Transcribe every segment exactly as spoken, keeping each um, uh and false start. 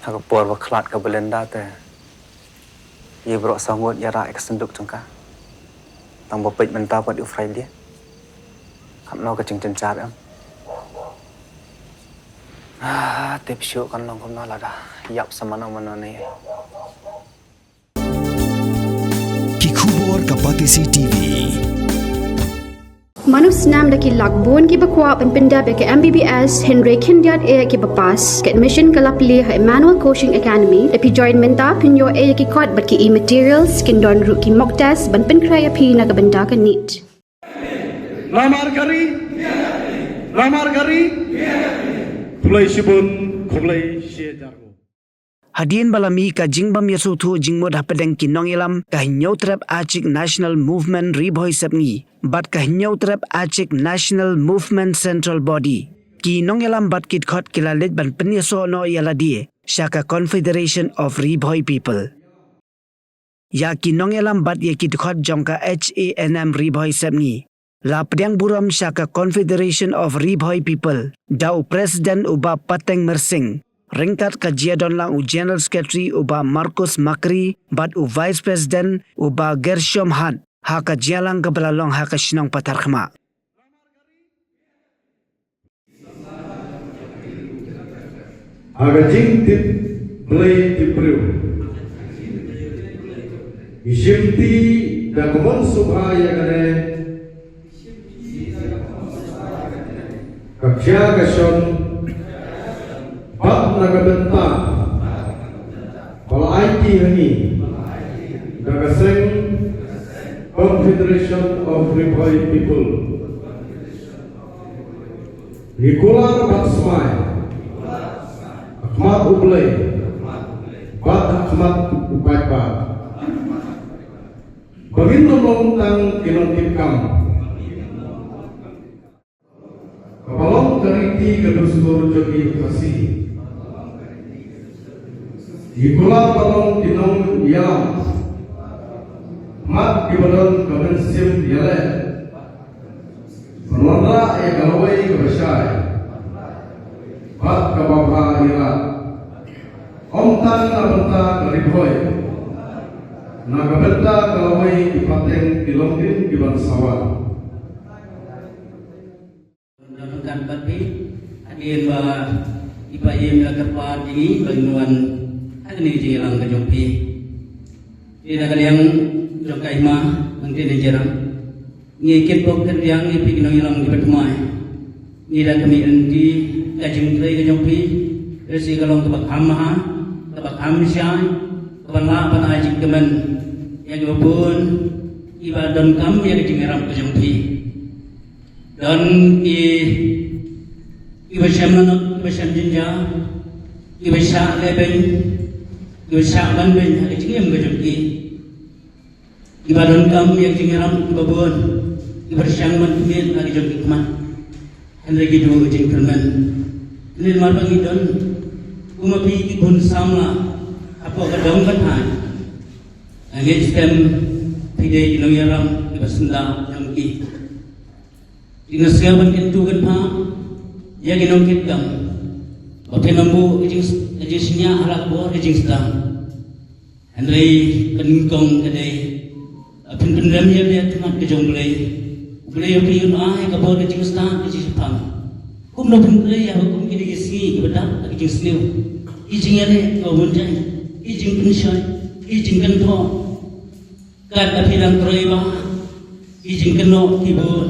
Ha ka por ba khlad ka Belinda te, ïa baroh saw ngut ïa rah ïa ka synduk jong ka. Tang ba peit mynta pat u Friday. Katno ka jingjynjar em. Ah, tip shuh kan long kumno lada ïap sa mano mano ne. Ki khubor ka Batesi T V. Mano snam da ki lak bun kiba kwah ban pyndep ïa ka M B B S hynrei khyndiat eh kiba pass. Ka admission ka la plie ha Emmanuel Coaching Academy. Da phi join mynta phin ïoh eh ïa ki kot bad ki e-materials, kin don ruh ki mock test ban pynkhreh ïa phi na ka bynta ka NEET. Namar ka ri, namar ka ri. Khublei shibun, khublei shihajar nguh. Hadien ba la mih ka jingbym ïasngewthuh jingmut hapdeng ki nongïalam ka Hynñiewtrep Achik National Movement Ri Bhoi Sepngi bad ka Hynñiewtrep Achik National Movement Central Body, ki nongïalam bad ki dkhot ki la leit ban pynïasoh noh ïa lade sha ka Confederation of Ri Bhoi People. Ïa ki nongïalam bad ïa ki dkhot jong ka H A N M Ri Bhoi Sepngi la pdiang burom sha ka Confederation of Ri Bhoi People da u President u Bah Pateng Myrsing, ryngkat ka jia don lang u General Secretary u Bah Marcus Makri bad u Vice President u Bah Gershom Hat, ha ka jingïalang kaba la long ha ka shnong Patharkhmah. Ha ka jingtip Blei tip briew, ngi shimti da ka mon sngewbha ïa kane ka jia ka shon, bad na ka bynta ba la aiti ha ngi da ka seng Confederation of Ri Bhoi People. Ngi kular bad smai ha khmat U Blei bad ha khmat u paidbah ba ngin ym long tang ki nongkitkam. Kaba long ka riti ka dustur jong ki Khasi. Ngi kular ban long ki nongïalam bad kiba don ka mynsiem ïaleh ban wanrah ïa ka lawei kaba shai bad kaba bha ïa lade. Ym tang na bynta ka Ri Bhoi, na ka bynta ka lawei ki pateng ki longdien kiban sa wan. Don ryngkat bad phi hadien ba i Paiem i la kyrpad ïa ngi ba ngin wan ha kane ka jingïalang ka jong phi. Te na ka liang jong ka hima nangta na jingïalang, ngi kitbok kitrwiang ïa phi ki nongïalam kiba thymmai. Ngi da khmih lynti ka jingtrei ka jong phi, lehse ka long kaba kham bha, kaba kham shai, kaba lah ban ai jingkmen ïa kiba bun kiba donkam ïa ka jingïarap ka jong phi. Don ki, kiba shem lanot, kiba shem jingjia, kiba shah lehbeiñ, kiba shah banbeiñ ha ka jingim ka jong ki. Kiba donkam ïa ka jingïarap kiba bun, kiba shang ban khmih ha ka jong ki khmat. Hynrei ki duh ka jingkyrmen. Hynrei namar ba ngi don kum ma phi ki khun samla hapoh ka dong ka thaiñ, nga ngeit skhem phi dei ki nongïalam kiba syndah jong ki. Te nga sngew ban kyntu kynpham ïa ki nongkitkam ba phin ym buh ka jing, ka jingsngewsih ha la ka bor ka jingsdang. Hynrei ka nyngkong ka dei ba phin pynrem ïa lade ha khmat ka jong U Blei. U Blei u phi un ai ka bor ka jingstad ka jingshemphang. Kumno phin trei ïa kum kine ki sngi kiba dap ka jingsniew, ki jingïaleh kiba bun jaiñ, ki jingpynshoi, ki jingkynthoh. Kat ba phi dang trei ba ki jingkynnoh ki bun,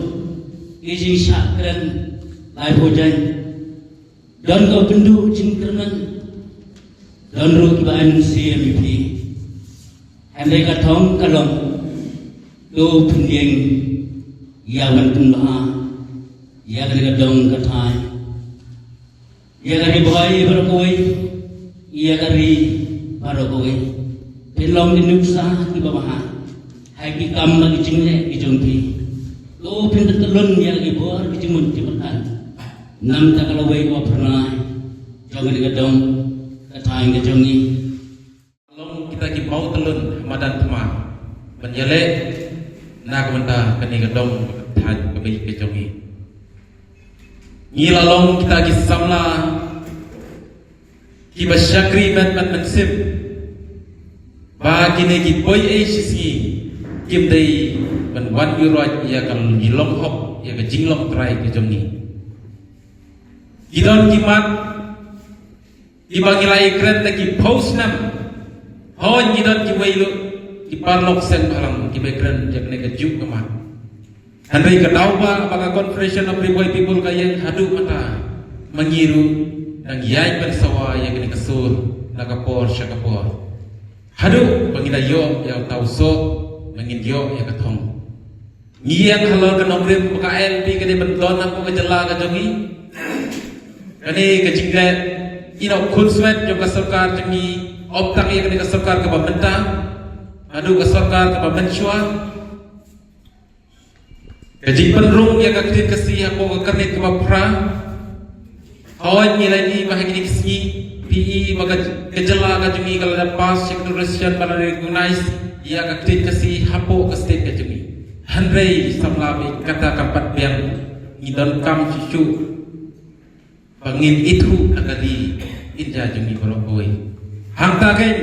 ki jingshah kren lai phew jaiñ. Don ka kynduh jingkyrmen, don ruh kiba ai mynsiem ïa phi. Hynrei ka thong ka long, to phin ïeng ïa ban pynbha ïa kane ka dong ka thaiñ, ïa ka Ri Bhoi baroh kawei, ïa ka ri baroh kawei. Phin long ki nuksa kiba bha ha ki kam bad ki jingleh ki jong phi. To phin tyllun ïa ki bor ki jingmut jingpyrkhat. Namar ka lawei kaba phyrnai jong kane ka dong ka thaiñ ka jong ngi. Long kita ki mawtyllun ha madan thma ban ïaleh na ka bynta kane ka dong ka thaiñ kaba ïeit ka jong ngi. Ngi la long kita ki samla kiba shakri met met mynsiem, ba kine ki poi ei shi sngi kim dei ban wan ïuh roit ïa ka, i long hok ïa ka jinglong trai ka jong ngi. Ki don ki mat kiba ngi la ïakren da ki phew snem. Hooid, ngi don kiwei ruh ki paralok seng bhalang kiba kren ïa kane ka juk ka mat. Hynrei ka daw ba, ba ka Confederation of Ri Bhoi People ka ïeng haduh mynta, ma ngi ruh dang ïaid pynsawa ïa kane ka sur na ka por sha ka por. Haduh ba ngin da ïoh ïa uta u soh, ba ngin ïoh ïa ka thong. Ngi ïeng halor ka nongrim ba ka I L P ka dei ban don hapoh ka jylla ka jong ngi. Kane ka jingkren, ïa u khunswet jong ka sorkar jong ngi, ym tang ïa kane ka sorkar kaba mynta, haduh ka sorkar kaba mynshuwa. Ka jingpynrung ïa ka ktien Khasi hapoh ka kyrnit kaba phra. Hooid, ngi la ïohi ba ha kine ki sngi phi i ba ka, ka jylla ka jong ngi ka la dep pass ïa ka resolution ba la recognize ïa ka ktien Khasi hapoh ka state ka jong ngi. Hynrei samla ba kata kam pat biang, ngi donkam shisha ba ngin ithuh ha ka ri India jong ngi baroh kawei. Hangta keiñ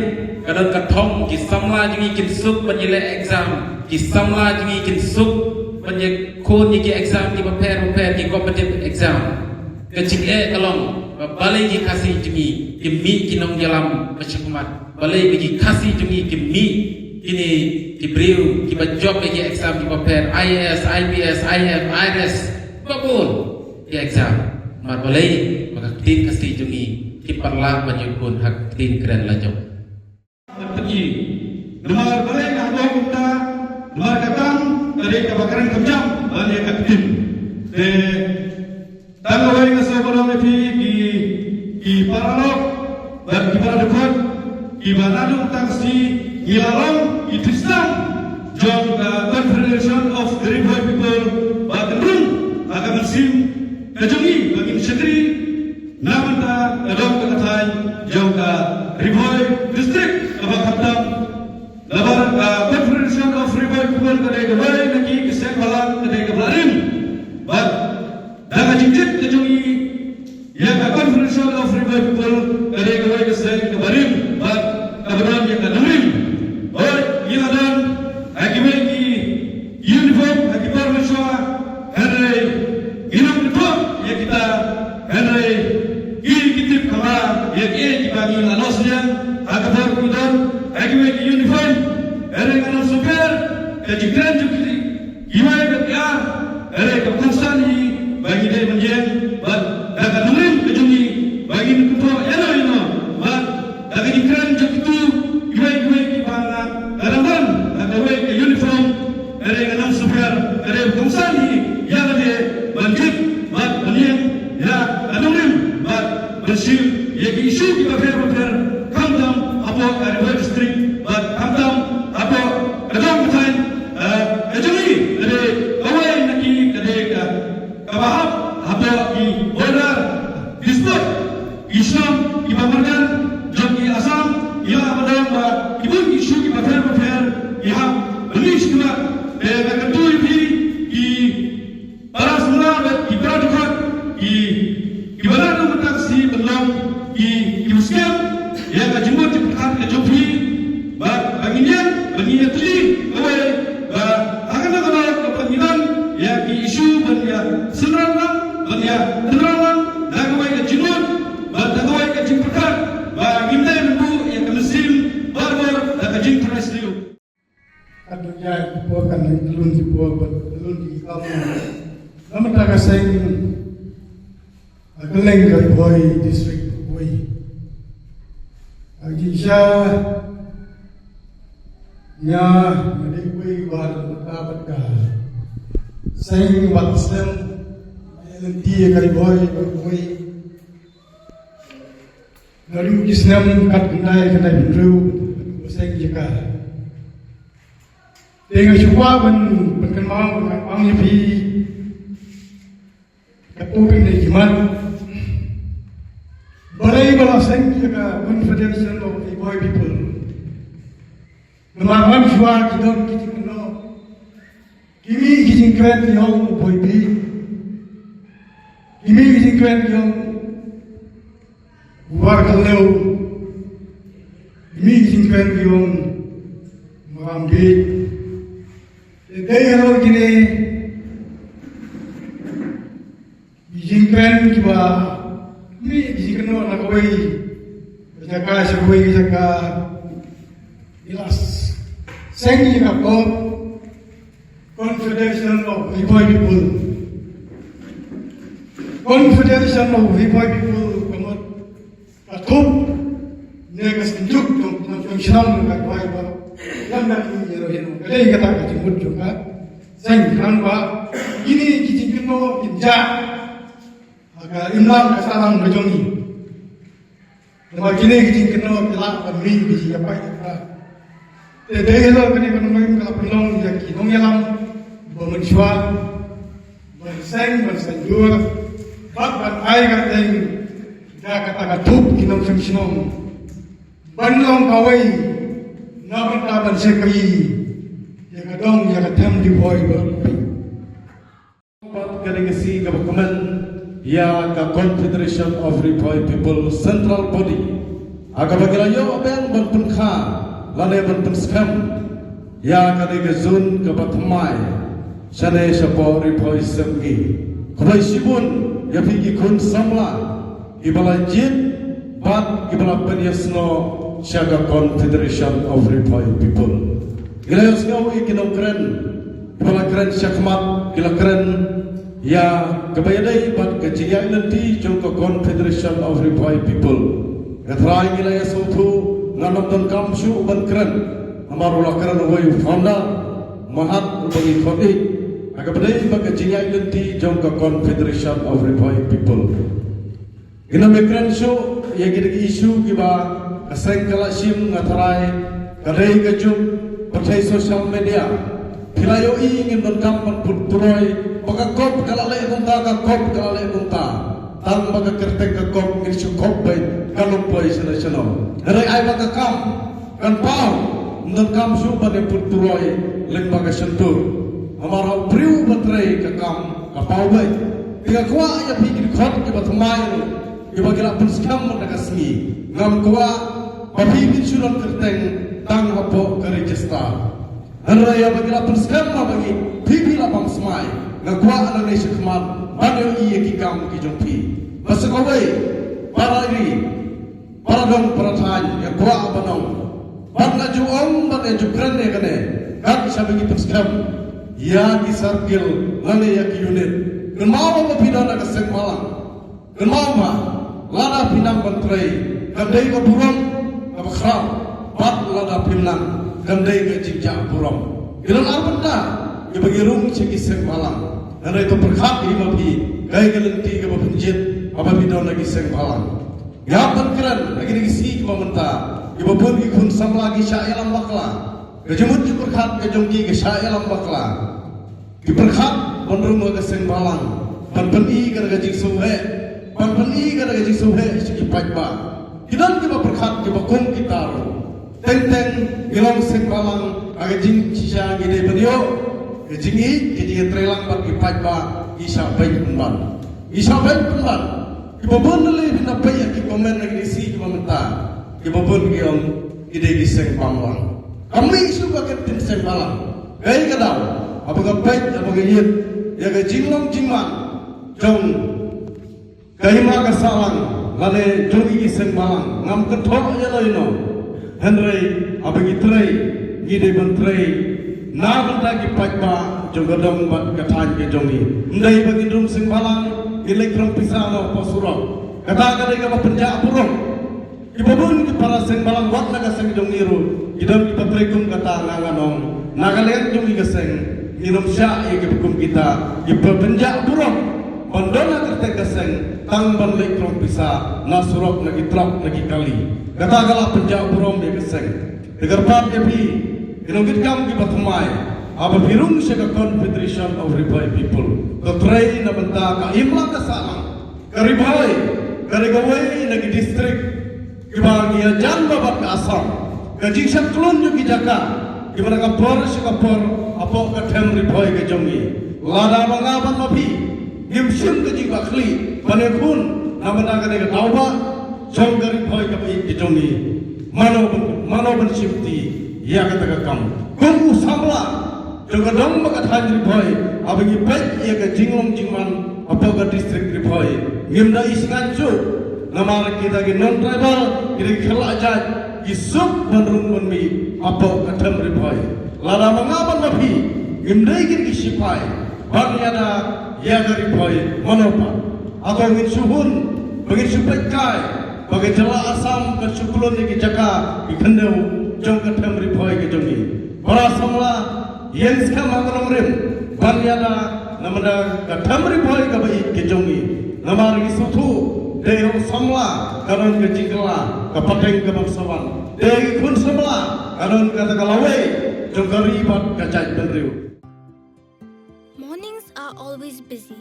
ka don ka thong, ki samla jong ngi kin suk ban ïaleh exam, ki samla jong ngi kin suk ban ïakhun ïa ki exam kiba pher bapher, ki competitive exam. Ka jingeh ka long ba balei ki Khasi jong ngi kim mih ki nongïalam ba shakhmat, balei ba ki Khasi jong ngi kim mih kine ki briew kiba jop ïa ki exam kiba pher, I A S, I P S, I F, I R S, ba bun ïa exam. Namar balei? Ba ka ktien Khasi jong ngi kim pat lah ban ïakhun ha ka ktien kren la jong. Namar balei nga ong kumta? Namar ka kam ka dei kaba kren kham jam ban ïa ka ktien. Te tang kawei nga sngewbha ong ïa phi ki, ki paralok bad ki para dkhot kiba naduh tang shi ngi la long ki tristan jong ka Confederation of the Ri Bhoi People ba kynrung ha ka mynsiem ka jong ngi ba ngin shakri na bynta ka dong ka thaiñ jong ka Ri Bhoi District kaba khamtam. Namar ka Confederation of Ri Bhoi People ka dei kawei na ki, ki seng bhalang ka dei kaba la rim. Bad da ka jingjied ka jong ngi ïa ka Confederation of Ri Bhoi People ka dei kawei ka seng kaba rim bad kaba don ïa ka nongrim. Hooid, ngi la don ha kiwei ki uniform ha ki por mynshuwa, hynrei ngim nang kynthoh ïa kita, hynrei ki, ki tip kham bha ïa kiei kiba ngi la noh synñiang ha ka por ba ngi don ha kiwei ki uniform. Hynrei ngan ym sngewpher ka jingkren jong ki, kiwei bad ki ar, hynrei ka kongsan hi ba ngi dei ban ïeng bad da ka nongrim ka jong ngi ba ngin kynthoh ïano ïano bad da ka jingkren jong kito kiwei kiwei kiba nga la dang don ha kawei ka uniform. Hynrei ngan ym sngewpher, hynrei ka kongsan hi ïa lade ban jied bad ban ïeng ïa ka nongrim bad ban shim ïa ki issue kiba pher bapher, khamtam hapoh ka Ri Bhoi District bad khamtam hapoh ka dong ka thaiñ, eh, ka jong ngi. Ka dei kawei na ki, ka dei ka, kaba hap hapoh ki border dispute. Ki shnong kiba marjan jong ki Assam ki la ïoh ban don ba ki bun ki issue kiba pher bapher ki hap ban list kiba, te nga kyntu ïa phi ki para samla bad ki para dkhot ki, kiba la don mynta ka sngi ban long ki, kiba skhem ïa ka jingmut jingpyrkhat ka jong phi. Bad ba ngin ïeng ban ïa tylli kawei ba ha kano kano ka pynïaid ïa ki issue ban ïa synran lang, ban ïa tynran lang da kawei ka jingmut bad da kawei ka jingpyrkhat ba ngim dei ban buh ïa ka mynsiem barabor da ka jingthrang sniew. Ka dei ïa ki por, kan dei tylli ki por bad tylli ki kam. Namar kata ka seng ha kylleng ka Ri Bhoi District kawei. Ka jingshisha nga, nga dei kawei ba ka, bad ka seng ba ka seng lynti ka Ri Bhoi kawei. Naduh ki snem khatkhyndai, khyndai phew hynriew, seng jaka. Te nga shu kwah ban, ban pynkynmaw, ban ong ïa phi katto katne ki mat. Balei ba la seng ïa ka Confederation of the Bhoi People? Namar mynshuwa ki don ki jingkynnoh. Ki mih ki jingkren ki ong u Bhoi Bhih. Ki mih ki jingkren ki ong Bar ka leu, mi jingkren ki ong maram bit. Te dei halor kine ki jingkren kiba mi ki jingkren na kawei ka jaka sha kawei ka jaka. Ilas seng ki ka kop Confederation of Ri Bhoi People. Confederation of Ri Bhoi People ka mut ka thup ne ka synjuk jong jong shnong ka Ri Bhoi ba lam da ki ro hin ka dei kata ka jingmut jong ka seng khnang ba kine ki jingkynnoh kin jah ha ka imlang ka sahlang ka jong ngi. Namar kine ki jingkynnoh ki lah ban mih ki jingïapait ïa ka. Te dei halor kane ka nongrim ka la pynlong ïa ki nongïalam ba mynshuwa ban seng ban seng dur bad ban ai ka teng da kata ka thup ki nongshong shnong ban long kawei na bynta ban shakri ïa ka dong ïa ka them Ri Bhoi ba Bad ka dei ka sngi kaba kmen ïa ka Confederation of Ri Bhoi People Central Body ha kaba ki la ïoh biang ban pynkha lane ban pynskhem ïa ka dei ka zone kaba thymmai shane shapoh Ri Bhoi Sepngi. Khublei shibun ïa phi ki khun samla kiba la jied bad kiba la pynïasnoh sha ka Confederation of Ri Bhoi People. Ki la ïohsngew ïa ki nongkren kiba la kren shakhmat ki la kren ïa kaba ïadei bad ka jingïaid lynti jong ka Confederation of Ri Bhoi People. Nga trai ngi la ïa sngewthuh ngan ym donkam shuh ban kren namar u la kren uwei u founder Mahat uba ngi khot ïa kaba dei bad ka jingïaid lynti jong ka Confederation of Ri Bhoi People. Ngin ym kren shuh ïa kita ki issue kiba ka seng ka la shim. Nga trai ka dei ka juk pyrthei social media. Phi la ïohi ngim donkam ban put turoi ba ka kop ka la leh kumta, ka kop ka la leh kumta. Tang ba ka kyrteng ka kop ngin shu kop beit ka lum poi shano shano. Hynrei ai ba ka kam kan paw, ngim donkam shuh ban ïa put turoi lyngba ka shyntur. Namar ha u briew ba trei ka kam ka paw beit. Te nga kwah ïa phi ki dkhot kiba thymmai ruh kiba ki la pynskhem mynta ka sngi. Ngam kwah ba phi phin shu long kyrteng tang hapoh ka register. Hynrei ïa ba ki la pynskhem ba ngi phi phi la bam smai. Nga kwah nangne shakhmat ban ïohi ïa ki kam ki jong phi. Ba sa kawei para ri para dong para thaiñ ïa kwah ban ong ban la ju ong ban ïa ju kren ïa kane kat shaba ngi pynskhem ïa ki circle lane ïa ki unit. Kynmaw ba phi don ha ka seng balang. Kynmaw ba lada phi nang ban trei kan dei ka burom kaba khraw bad lada phim nang kan dei ka jingjah burom. Ki don ar bynta kiba ngi rung sha ki seng balang. Hynrei to pyrkhat hi ma phi kaei ka lynti kaba phin jied haba phi don ha ki seng balang. Ïa ban kren ha kine ki sngi kiba mynta kiba bun ki khun samla ki shah ïalam bakla. Ka jingmut jingpyrkhat ka jong ki ka shah ïalam bakla. Ki pyrkhat ban rung ha ka seng balang ban pyni ka da ka jingsngewheh, ban pyni ka da ka jingsngewheh sha ki paidbah. Ki don kiba pyrkhat kiba kum kita ruh. Teng teng ngi long seng balang ha ka jingshisha ngi dei ban ïoh ka jingïeit ka jingïatreilang bad ki paidbah ki shah beiñ pynban. Ki shah beiñ pynban. Kiba bun na lei phin da peit ïa ki comment na ki D C kiba mynta. Kiba bun ki ong ki dei ki seng bamlang. Kam mih shuh ba kin seng balang. Kaei ka daw haba nga peit haba nga ïeit ïa ka jinglong jingman jong ka hima ka sahlang lane jong ki seng balang ngam kynthoh ïa la ïa no. Hynrei haba ngi trei ngi dei ban trei na bynta ki paidbah jong ka dong bad ka thaiñ ka jong ngi. Ym dei ba ngin rung seng balang ngin leit krong pisa na hapoh surok. Kata ka dei kaba pynjah burom. Kiba bun ki para seng balang wat na ka seng jong ngi ruh ki don kiba trei kum kata. Nga ngan ong na ka liang jong ngi ka seng ngin ym shah ïa kiba kum kita kiba pynjah burom ban don ha kyrteng ka seng tang ban leit krong pisa na surok na ki trok na ki kali. Kata ka la pynjah burom ïa ka seng. Te kyrpad ïa phi ki nongkitkam kiba thymmai haba phi rung sha ka Confederation of Ri Bhoi People to trei na bynta ka imlang ka sahlang. Ka Ri Bhoi ka dei kawei na ki district kiba ngi ïajan bad ka Assam. Ka jingshah khlun jong ki jaka kiba na ka por sha ka por hapoh ka them Ri Bhoi ka jong ngi. Lada ma nga bad ma phi ngim shim ka jingbakhlieh ban ïakhun na bynta kane ka daw ba jong ka Ri Bhoi kaba ïeit ka jong ngi. Mano ban, mano ban shim ti ïa kata ka kam kum u samla jong ka dong bad ka thaiñ Ri Bhoi, haba ngi peit ïa ka jinglong jingman hapoh ka district Ri Bhoi, ngim da isngan shuh. Namar kita ki non-tribal, kita ki khlad jait, ki suk ban rung ban mih hapoh ka them Ri Bhoi. Lada ma nga bad ma phi ngim dei kin ki sipai ban ïada ïa ka Ri Bhoi, mano pat? Hato ngin shu hun ba ngin shu peit kai ba ka jylla Assam kan shu khlun ïa ki jaka ki khyndew jong ka them Ri Bhoi ka jong ngi? Para samla, ïeng skhem ha ka nongrim ban ïada na bynta ka them Ri Bhoi kaba ïeit ka jong ngi. Namar ngi sngewthuh, dei u samla ka don ka jingkylla, ka pateng ka ban sa wan. Dei ki khun samla ka don kata ka lawei jong ka ri bad ka jaitbynriew. Mornings are always busy.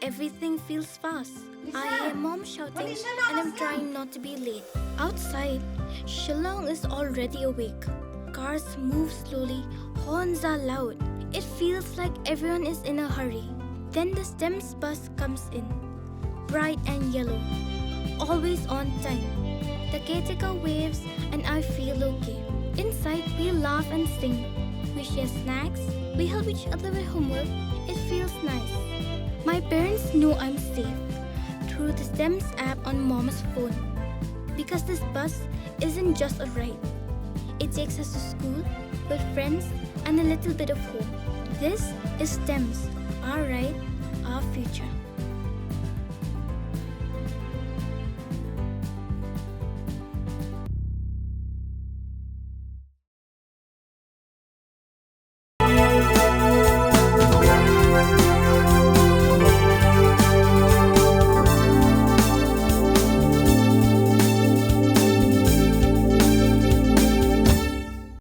Everything feels fast. I hear mom shouting and I'm trying not to be late. Outside, Shillong is already awake. Cars move slowly, horns are loud. It feels like everyone is in a hurry. Then the STEMS bus comes in. Bright and yellow. Always on time. The caretaker waves and I feel okay. Inside, we laugh and sing. We share snacks. We help each other with homework. It feels nice. My parents know I'm safe through the STEMS app on mom's phone. Because this bus isn't just a ride, it takes us to school, with friends, and a little bit of home. This is STEMS, our ride, our future.